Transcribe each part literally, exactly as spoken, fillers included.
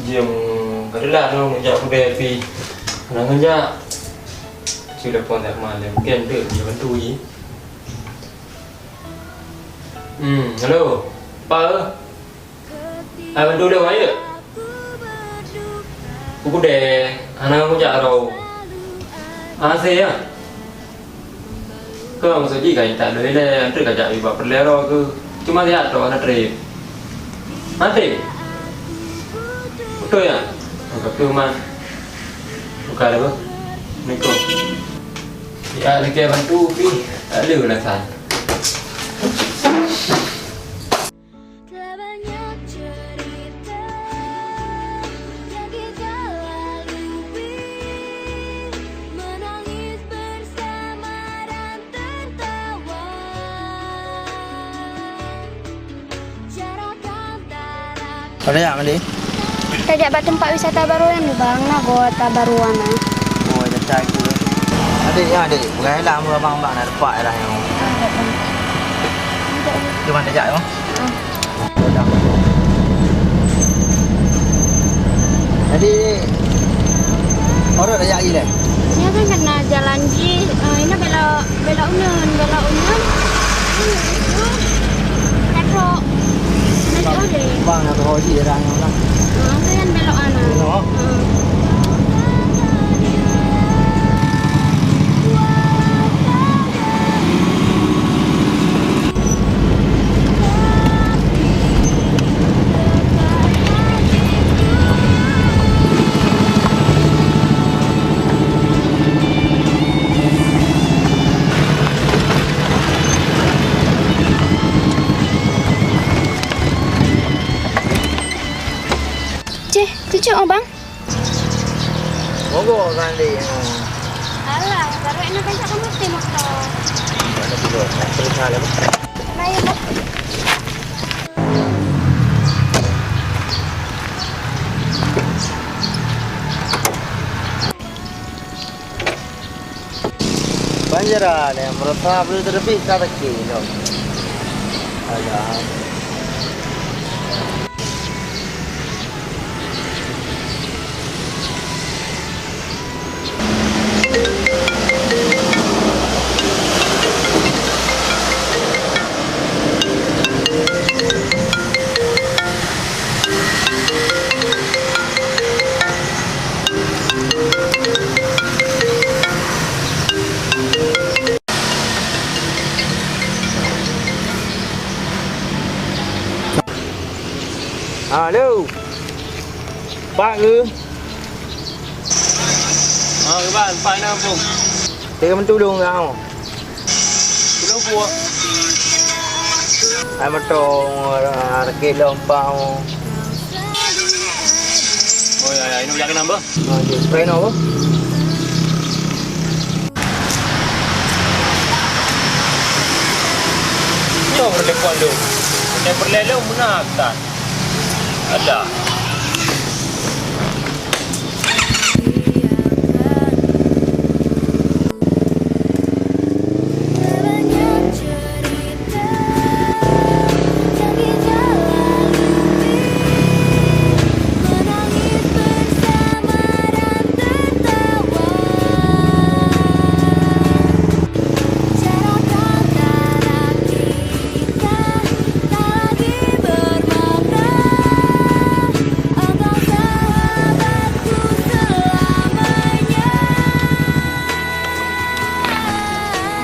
Jeuem ka rila nyoe meujak peugah pih. Hana ngeujak. Sudah phon dak malem, mungkin deuek jeuem bantu jih. Hmm, halo. Pa, eh? Ai bantu deh, wayeu. Ku kudeh, hana ngeujak aro. Ah, se ya. Keu maksud jih ka intat lôn ilèe, antre ka jak bak peureulèe droe keuh. Cuma siat droe hana trép. Maté. Beutôi nyan? Ka keuh man. Buka dah, beuh. Assalamualaikum. Ya, lagèe bantu pih. Tak ada alasan. Telah banyak cerita yang kita lalui, menangis bersama dan tertawa. Jarak antara Ada jak, Mandi? Tajak bak teumpat wisata baru nyan, Bang, na goe ata baru nyan. Oh, dah cai ku. Adik, ya, adik. Peugah lah, abang-abang na teumpat dah nyoe. Cuma tajak, ya? Ah. Jadi, orang dah jak ilèe? Nyan kan na jalan jih, eh, ina belok, belok uneun, belok uneun. Ini itu, petrol. Nanti oleh. Bang, nak tahu jih orang orang. Ah, kan belok ana. Belok. Ah. Ceh, cucuk oh, Bang. Mogok kan, Dek? Alah, baru nak pencet kamu mesti motor. Mana dulu? Nak terus hal apa? Baik, Bang. Panjara ni, merasa boleh terlebih tak lagi, no. Alah. Halo. Pak ke? Ah, Iban, Pak, nak apa? Saya mentulung kau. Tulung apa? Ai motong, ah, rakit lom pau. Oh, ya, ya, ini udah kenapa? Ah, dia spray no apa? Nyoe telepon lu. Telepon lé lu muna tan. Ada.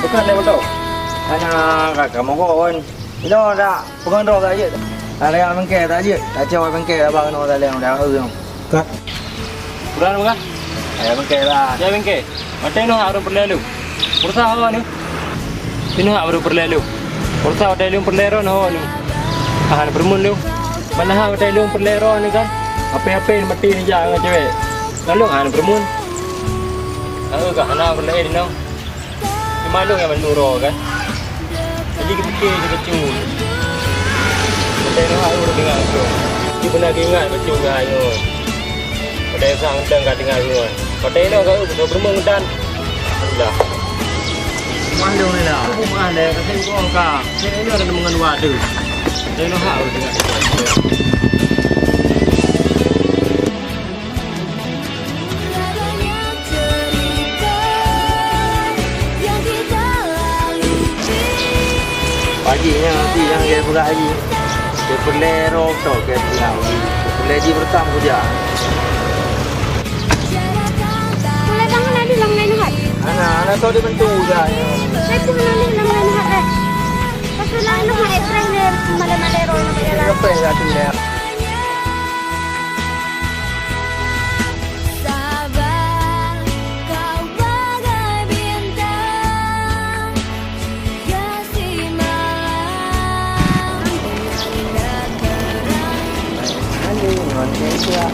Bukan lewat tu. Hana kakak mogok pun. Inoe dak peungon droe ka jeuet. Dak lewat bengke ka jeuet. Dak cawai bengke abang inoe dak lewat dah eu nyoe. Ka. Kurang apa? Lewat bengke lah. Ya bengke. Maté noh harus peureulèe lu. Pulsa ho ni. Sinoe harus peureulèe lu. Pulsa hotel lu peureulèe ron ho ni. Ah, na peureumeun lu. Mana ha hotel lu peureulèe ron ni kan? Apa-apa ni mati ni jak ngon cewek. Lalu ha na peureumeun. Tahu ka hana peureulèe di nong. Di malu nyang bandum uroe kan. Jadi geupike je kecut. Kata nyoe aku udah dengar tu. Dia pernah ingat betul ke ayo. Kata sang teng ka dengar nyoe. Kata nyoe kau betul bermeng dan. Dah. Malu ni lah. Aku mah dah kata kau ka. Saya ni ada mengenai waduh. Kata nyoe hak udah dengar. Lagi. Dia perlu rokok ke pulau. Dia perlu di bertam kerja. Mulai bangun ada lam lain hat. Anak, anak tu dia bantu dah. Saya pun ada lam lain hat eh. Pasal lain hat eh, tren dia malam-malam orang nak jalan. Apa yang dah tu dah? Sabar, kau bagai bintang. Halo, ngon saya juga.